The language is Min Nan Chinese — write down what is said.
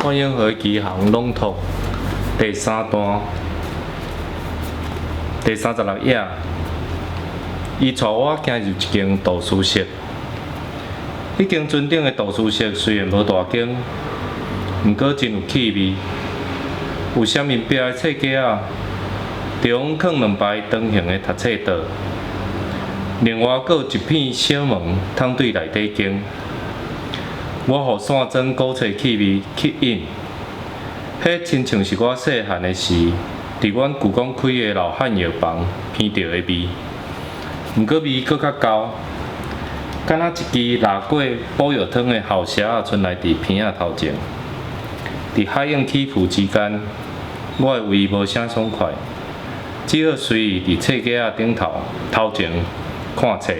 阮永和奇航朗讀第三段第36頁，伊帶我行入一間圖書室。彼間尊頂的圖書室雖然無大間，毋過真有氣味。有啥物壁的冊架仔，中囥兩排長形的讀冊桌，另外閣有一片小門通對內底間。我予散裝古冊氣味吸引，彼親像是我細漢的時，佇阮舅公開的老漢藥房聞著的味。毋過味閣較厚，敢若一支抐過補藥湯的鱟杓仔賰來佇鼻仔頭前。佇海湧起伏之間，我的胃無啥爽快，只好隨意佇冊架仔頂頭頭前看冊。